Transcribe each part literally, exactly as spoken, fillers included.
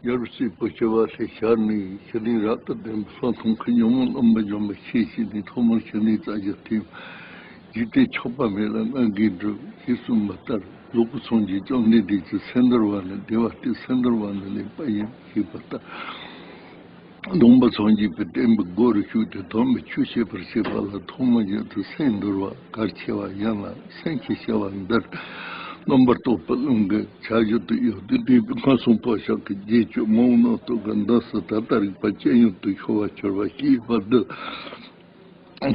རྒྱལ་བ་སྲས་པོ་སྐྱོབ་པ་ལྷས་ཤར་ནས་ཞི་གནས་རབ་ཏུ་ལྡན་པའི་ལྷག་མཐོང་གི་ཉོན་མོངས་རྣམ་པ་འཇོམས་པར་ཤེས་བྱས་ནས་ཐོག་མར་ཞི་གནས་བསྩལ་རྒྱུ་སྟེ། འཇིག་རྟེན་ཆགས་པ་མེད་ལ་མངོན་དགའི་འགྲུབ་ཞེས་གསུངས་པ་ལྟར། ལོ་ཀུན་སངས་རྒྱས་བཅོམ་ལྡན་འདས་ཀྱི་སེམས་འདུལ་བ་ནི་བདེ་བ་སྟེ། སེམས་འདུལ་བ་ནི་ལེགས་པ་ཡིན་ཞེས་པ་ལྟར། སྟོན་པ་སངས་རྒྱས་པའི་བསྟན་པའི་སྒོ་རུ་ཞུགས་ཏེ་དམ་པའི་ཆོས་བཤད་པར་བྱེད་པ་ལ་ཐོག་མ་ཉིད་དུ་སེམས་འདུལ་བ་གལ་ཆེ་བ་ཡིན་ལ། སེམས་ཀྱི་བྱ་བ་འདིར་རྣམ་པར་རྟོག་པའི་རླུང་གི་བྱ་གཞག་ཏུ་ཡོད་དེ། འདས་པའི་སྔོན་སོང་བག་ཆགས་ཀྱི་རྗེས་སྤྱོད་མ་འོངས་རྣམ་རྟོག་གི་འདུ་ས་ད་ལྟ་རིག་པ་ཇེ་ཉུང་དུ་ཤོར་བར་གྱུར་པ་ཞེས་པ་འདི།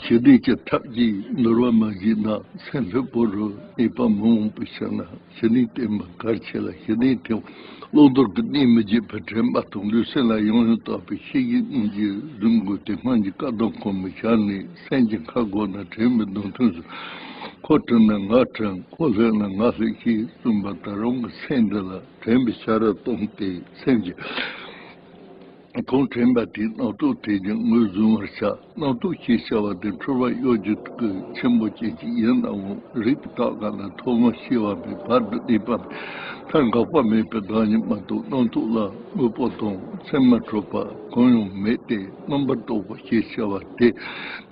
ཞི་གནས་ཀྱི་ཐབས་ཀྱིས་འདུལ་བ་མ་བྱས་ན་སེམས་ལྷོད་པོ་རུ་གནས་པ་མ་འོངས་པའི་ཕྱིར་ན་ཞི་གནས་བསྟེན་པ་གལ་ཆེ་ལ། ཞི་གནས་དེ་བླང་དོར་གྱི་གནས་མི་བརྗེད་པའི་དྲན་པ་དང་ལུས་སེམས་ལ་ཡང་ཡང་དག་པའི་ཤེས་བཞིན་གཉིས་ཀྱིས་བཟུང་དགོས་ཏེ། སྔོན་གྱི་བཀའ་གདམས་ཁོ་མོའི་ཞལ་ནས། སེམས་ཀྱི་ཁ་བསྒོ་ན་དྲན་པའི་གདུང་ཐུན་བཟུང་། ཁོ་དྲན་ན་ང་དྲན། ཁོ་ལྷོད་ན་ང་ལྷོད་ཅེས་གསུངས་པ་ལྟར། རང་གི་སེམས་འདི་ལ་དྲན་པའི་ཆ་ར་བཏང་སྟེ་སེམས་ཀྱི་གང་དྲན་པ་དེའི་རྣམ་རྟོག་དེ་ཉིད་ངོས་བཟུང་བར་བྱ། རྣམ་རྟོག་ཅེས་བྱ་བ་དེ་འཁྲུལ་པ་གཡོ་སྒྱུ་གི་ཆེན་པོ་ཅན་ཞིག་ཡིན་ནའང་། རིགས་པས་བརྟག་ག་ན་ཐོག་མར་སྐྱེ་བ་མེད། བར་དུ་གནས་པ་མེད། མཐར་འགག་པ་མེད་པའི་བདག་ཉིད་མ་གཏོགས། རྣམ་རྟོག་ལ་དངོས་པོ་དང་མཚན་མ་གྲུབ་པ་གང་ཡང་མེད་དེ། རྣམ་པར་རྟོག་པ་ཞེས་བྱ་བ་དེ་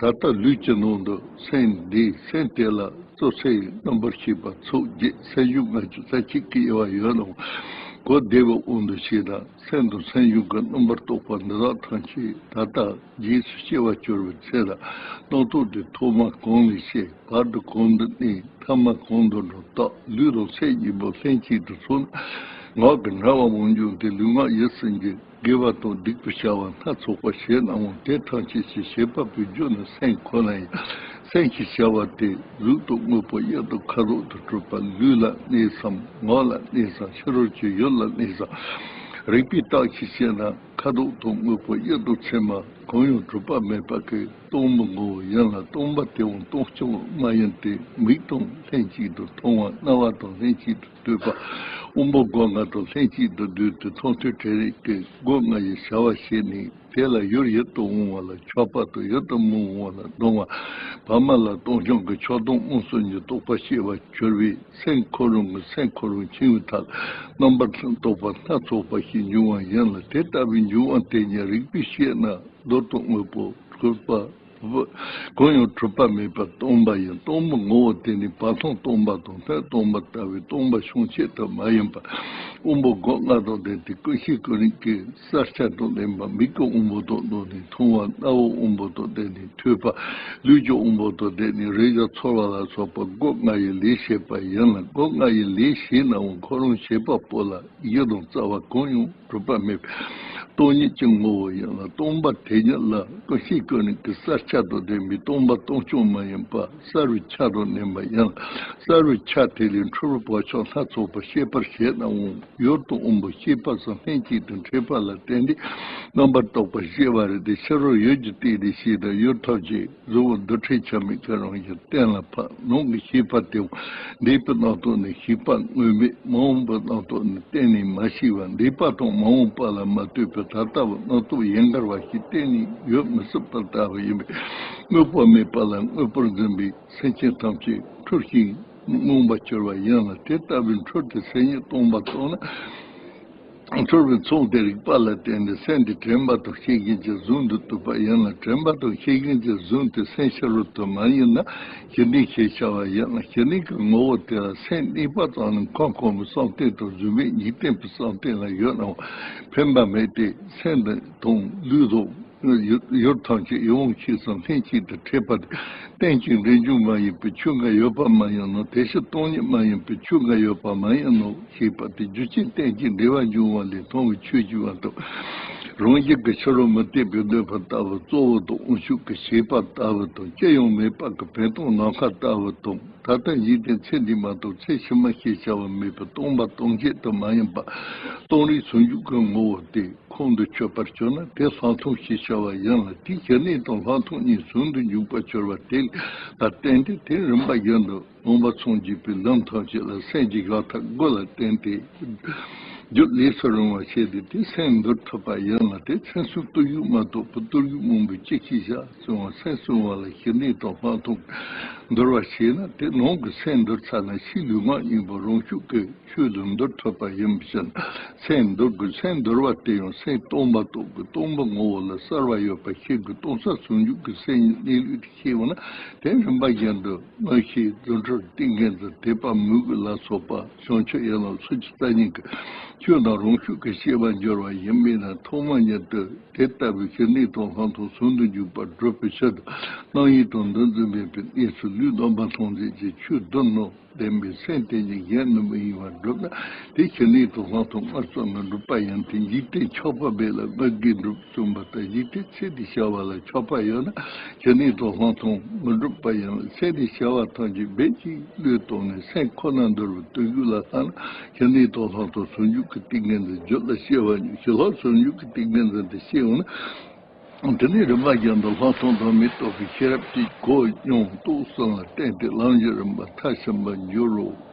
ད་ལྟ་ལུས་ཀྱི་ནང་དུ་སེམས་འདི། སེམས་དེ་ལ་རྩོལ་སའི་རྣམ་པར་ཤེས་པ་ཚོགས་བརྒྱད་སེམས་བྱུང་ལྔ་བཅུ་རྩ་གཅིག་གི་དབྱེ་བ་ཡོད་ནའང་། གོ་བདེ་བའི་དབང་དུ་བྱས་ན། སེམས་དང་སེམས་བྱུང་གི་རྣམ་པར་རྟོག་པ་འདི་དག་ཐམས་ཅད་ད་ལྟ་རྗེས་སུ་སྐྱེ་བར་གྱུར་པའི་ཚེ་ལ། རྣམ་རྟོག་དེ་ཐོག་མ་གང་ལས་སྐྱེས། བར་དུ་གང་དུ་གནས། ཐ་མ་གང་དུ་འགྲོ། རྟག་ལུས་དང་སེམས་གཉིས་པོ་ལྷན་ཅིག་ཏུ་ཚོགས་ན། ངག་གི་འདྲ་བ་མང་འབྱུང་སྟེ། ལུས་ངག་ཡིད་གསུམ་གྱི་དགེ་བ་དང་སྡིག་པའི་བྱ་བ་སྣ་ཚོགས་པ་བྱས་ནའང་། དེ་ཐམས་ཅད་ཀྱི་བྱེད་པ་པོའི་རྒྱུ་ནི་སེམས་ཁོ་ན་ཡིན། སེམས་ཀྱི་བྱ་བ་དེ་གཟུགས་དང་དངོས་པོ་དབྱིབས་དང་ཁ་དོག་ཏུ་གྲུབ་པ། ལུས་ལ་གནས་སམ། ངག་ལ་གནས་སམ། ཕྱི་རོལ་གྱི་ཡུལ་ལ་གནས་སམ། རིགས་པས་བརྟག་ཅིང་དཔྱད་ན། ཁ་དོག་དང་དངོས་པོ་དབྱིབས་དང་མཚན་མ་གང་ཡང་གྲུབ་པ་མེད་པ་གི་སྟོང་པའི་ངོ་བོ་ཡིན་ལ། སྟོང་པ་དེའང་སྟོང་ཕྱོགས་མ་ཡིན་ཏེ། མིག་དང་ལྷན་ཅིག་ཏུ་མཐོང་བ། རྣ་བ་དང་ལྷན་ཅིག་ཏུ་ཐོས་པ། དབང་པོ་སྒོ་ལྔ་དང་ལྷན་ཅིག་ཏུ་འདུས་ཏེ། མཐོང་ཐོས་དྲན་རེག་གི་སྒོ་ལྔ་ཡི་བྱ་བ་བྱས་ནས། དེ་ལ་ཡུལ་ཡུལ་དུ་འོང་བ་ལ་ཆགས་པ་དང་། ཡུལ་དུ་མི་འོང་བ་ལ་སྡང་བ། བར་མ་ལ་སྟོང་སྦྱང་གི་ཆགས་སྡང་རྨོངས་གསུམ་གྱི་རྟོག་པ་སྐྱེ་བར་གྱུར་པས། སེམས་ཁོ་རང་གི་སེམས་ཁོ་རང་འཆིང་བའི་ཐབས་རྣམ་པར་རྟོག་པ་སྣ་ཚོགས་པ་ཞིག་འབྱུང་བ་ཡིན་ལ། དེ་ལྟ་བུའི་འབྱུང་བ་དེ་ཉིད་རིགས་པས་དཔྱད་ན། གཟུགས་དང་དངོས་པོ་གྲུབ་པ་གང་ཡང་གྲུབ་པ་མེད་པར་སྟོང་པ་ཡིན། སྟོང་པའི་ངོ་བོ་དེ་ནི་བར་མཐོང་སྟོང་པ་དང་སྣོད་སྟོང་པ་ལྟ་བུའི་སྟོང་པ་ཕྱུང་ཆད་དུ་མ་ཡིན་པ། དབང་པོ་སྒོ་ལྔ་དང་ལྡན་ཏེ། ཀུན་ཤེས་ཀུན་རིག་གི་གསལ་ཆ་དང་ལྡན་པ། མིག་གི་དབང་པོ་དང་ལྡན་ནས་མཐོང་བ། རྣ་བའི་དབང་པོ་དང་ལྡན་ནས་ཐོས་པ། ལུས་ཀྱི་དབང་པོ་དང་ལྡན་ནས་རེག་བྱ་ཚོར་བ་ལ་སོགས་པ་སྒོ་ལྔ་ཡི་ལས་བྱེད་པ་ཡིན་ལ། སྒོ་ལྔ་ཡི་ལས་བྱས་ནའང་ཁོ་རང་བྱེད་པ་པོ་ལ་གཞི་དང་རྩ་བ་གང་ཡང་གྲུབ་པ་མེད་པའི་སྟོང་ཉིད་ཀྱི་ངོ་བོ་ཡིན་ལ། སྟོང་པ་དེ་ཉིད་ལ་ཀུན་ཤེས་ཀུན་རིག་གི་གསལ་ཆ་དང་ལྡན་པའི་སྟོང་པ་སྟོང་ཕྱོགས་མ་ཡིན་པ་གསལ་བའི་ཆ་དང་ལྡན་པ་ཡིན་ལ། གསལ་བའི་ཆ་དེ་ལས་འཁྲུལ་པའི་བག་ཆགས་སྣ་ཚོགས་པ་སྐྱེད་པར་བྱེད་ནའང་། ཡུལ་དང་དབང་པོ་སྐྱེས་པ་སོགས་ལྷན་ཅིག་ཏུ་འཕྲད་པ་ལ་བརྟེན་ཏེ་རྣམ་པར་རྟོག་པ་སྐྱེ་བ་རེད་དེ། ཕྱི་རོལ་ཡུལ་གྱི་སྟེང་ནས་སྐྱེས་དང་། ཡུལ་ཐམས་ཅད་གཟུགས་པོ་འདུ་འཕྲོད་ཆ་མེད་ཀྱི་རང་བཞིན་གཏན་ལ་ཕབ། ནང་གི་ཤེས་པ་དེའང་འདས་པའི་རྣམ་རྟོག་ནི་ཤེས་པ་དངོས་མེད། མ་འོངས་པའི་རྣམ་རྟོག་ནི་གཏན་ནས་མ་ཤེས་པ། འདས་པ་དང་མ་འོངས་པ་ལ་མ་ལྟོས་པའི་ད་ལྟ་བུ་རྣམ་རྟོག་ཡན་གར་བ་ཞིག་གཏན་ནས་ཡོད་མི་སྲིད་པ་ལྟ་བུ་ཡིན་པས། དངོས་པོ་མེད་པ་ལ་དངོས་པོར་འཛིན་པའི་སེམས་ཅན་ཐམས་ཅད་འཁྲུལ་ཞིང་རྨོངས་པར་གྱུར་པ་ཡིན་ལ། དེ་ལྟ་བུའི་འཁྲུལ་དེ་སེམས་ཉིད་སྟོང་པར་རྟོགས་ན། འཁྲུལ་པའི་ཚོགས་དེ་རིག་པ་ལ་བརྟེན་ནས་སེམས་དེ་དྲན་པ་དང་ཤེས་བཞིན་གྱིས་བཟུང་དུ་བཏུབ་པ་ཡིན་ལ། དྲན་པ་དང་ཤེས་བཞིན་གྱིས་བཟུང་སྟེ་སེམས་ཕྱི་རོལ་དུ་མ་ཡིན་ན་ཞི་གནས་ཞེས་བྱ་བ་ཡིན་ལ། ཞི་གནས་ཀྱི་ངོ་བོ་དེ་ལ་སེམས་གནས་པ་ཙམ་ནི་ཁམས་ཁམས་པའི་བསམ་གཏན་དང་གཟུགས་མེད་འཇིག་རྟེན་པའི་བསམ་གཏན་ལ་ཡོད་ནའང་ཕན་པ་མེད་དེ། སེམས་དང་ལུས་དང་ཡུལ་ཐམས་ཅད་ཡིད་དབང་ཆོས་སམ་ལྷན་ཅིག་ཏུ་འཕྲད་པ་དེ་རྟེན་ཅིང་འབྲེལ་འབྱུང་མ་ཡིན་པའི་ཆོས་འགའ་ཡོད་པ་མ་ཡིན་ནོ། དེ་ཕྱིར་སྟོང་ཉིད་མ་ཡིན་པའི་ཆོས་འགའ་ཡོད་པ་མ་ཡིན་ནོ་ཞེས་པ་སྟེ། རྒྱུ་ཅན་རྟེན་ཅིང་འབྲེལ་བར་འབྱུང་བ་ལས་མཐོང་བའི་ཆོས་ཞུ་བ་དང་། རང་བཞིན་གྱིས་ཕྱི་རོལ་མུ་སྟེགས་པའི་འདོད་པ་ལྟ་བུ་གཙོ་བོ་དང་དབང་ཕྱུག་གི་བྱེད་པ་ལྟ་བུ་དང་། ཅི་ཡང་མེད་པ་གི་བུན་སྟོང་ནམ་མཁའ་ལྟ་བུ་དང་། ད་ལྟ་འཇིག་རྟེན་ཚེ་འདི་མ་གཏོགས་ཚེ་ཕྱི་མ་ཞེས་བྱ་བ་མེད་པའི་སྟོང་པ་སྟོང་ཆད་དུ་མ་ཡིན་པ་སྟོང་རིག་ཟུང་འཇུག་གི་ངོ་བོ་སྟེ། ཁོང་དུ་ཆུད་པར་གྱུར་ན་དེ་ལྷག་མཐོང་ཞེས་བྱ་བ་ཡིན་ལ། དེའི་ཞི་གནས་དང་ལྷག་མཐོང་གཉིས་ཟུང་དུ་འཇུག་པར་གྱུར་པ་དེ་ལ་བརྟེན་ཏེ། དེ་རིམ་པ་བཞིན་དུ་སྟོན་པ་སངས་རྒྱས་པའི་ལམ་ཐམས་ཅད་ལ་སེམས་ཀྱི་བཞག་ཐབས་དགུ་ལ་བརྟེན་ཏེ། རྒྱུ་ལས་སུ་རུང་བ་བྱས་ཏེ། དེ་སེམས་འདོར་ཐུབ་པ་ཡིན་ལ། དེ་མཚན་གསུམ་བཏུར་ཡུག་མ་གཏོགས་པའི་བཏུར་ཡུག་མང་པོས་ཅི་ཤེས་བྱ། གསུང་བ་སེམས་གསུམ་པ་ལ་ཞི་གནས་དང་ལྷག་མཐོང་འདོར་བ་བྱས་ན། དེ་ནང་གི་སེམས་འདོར་ཚར་ན་ཕྱིའི་ལུས་ངག་གཉིས་པོ་རང་ཤུགས་ཀྱིས་ཆོས་ལ་འདོར་ཐུབ་པ་ཡིན་པ་ཕྱིར། སེམས་འདོར་དགོས། སེམས་འདོར་བ་དེ་ཡང་སེམས་སྟོང་པ་རྟོགས་དགོས། སྟོང་པ་ངོ་བོ་ལ་གསལ་བ་ཡོད་པ་ཤེས་དགོས། སྟོང་གསལ་ཟུང་འཇུག་གི་སེམས་ཉིད་གནས་ལུགས་དེ་ཤེས་འོང་ན། དེ་རིམ་པ་བཞིན་དུ་མངོན་ཤེས་རྫུ་འཕྲུལ་ཏིང་ངེ་འཛིན་དད་པ་མོས་གུས་ལ་སོགས་པ་བྱང་ཆུབ་ཡན་ལག་སོ་བཅུ་རྩ་གཉིས་ཀྱི་ཆོས་རྣམས་རང་ཤུགས་ཀྱིས་ཤེས་པར་འགྱུར་བ་ཡིན་པས་ན། ཐོག་མ་ཉིད་དུ་དེ་ལྟ་བུའི་ཞི་གནས་དང་ལྷག་མཐོང་ཟུང་དུ་འཇུག་པར་སྒྲུབ་པའི་ཕྱིར་དུ། རྣམ་གཡེང་དང་འདུ་འཛི་མེད་པའི་གནས་སུ་ལུས་རྣམ་པར་ལྷུང་མཛད་ཅིང་ཆོས་བདུན་དང་ལྡན་པའི་སེམས་དེ་ཉིད་གཞན་ནི་མི་གཡེང་བར་བསྒྲུབས་ན། དེ་ཞི་གནས་དང་ལྷག་མཐོང་སྔར་བསམ་ལ་འགྲུབ་པ་ཡིན་ཏེ། འཇིག་རྟེན་ཆགས་པ་མེད་ལ་བསྔགས་དགེ་འགྲུབ་གསུངས་པ་ལྟར། འཇིག་རྟེན་ཚེ་འདིའི་བྱ་བ་ལ་ཆགས་པ་ཡོད་ན། ཞི་གནས་དང་ལྷག་མཐོང་མི་འགྲུབ་པ་ཡིན་ལ། ཚེ་འདིའི་བྱ་བ་ཐམས་ཅད་རྦད་ཀྱིས་བློས་བཏང་ནས་སེམས་ཁོ་ན་འདོར་བའི་བཏུལ་ཞུགས་ལ་ལྷག་ན། ཞི་གནས་དང་ལྷག་མཐོང་ཟུང་འཇུག་གི་ཏིང་ངེ་འཛིན་རྒྱུད་ལ་སྐྱེ་བ་ཉིད། ཞི་ལྷག་ཟུང་འཇུག་གི་ཏིང་ངེ་འཛིན་དེ་སྐྱེ་འོང་ན། དེ་ནས་རིམ་པ་བཞིན་དུ་ལྷག་མཐོང་དང་མི་རྟོག་པའི་ཤེས་རབ་ཀྱིས་གོ་མྱོང་རྟོགས་གསུམ་ལ་བརྟེན་ཏེ། ལམ་གྱི་རིམ་པ་མཐར་ཕྱིན་པར་འགྱུར་རོ།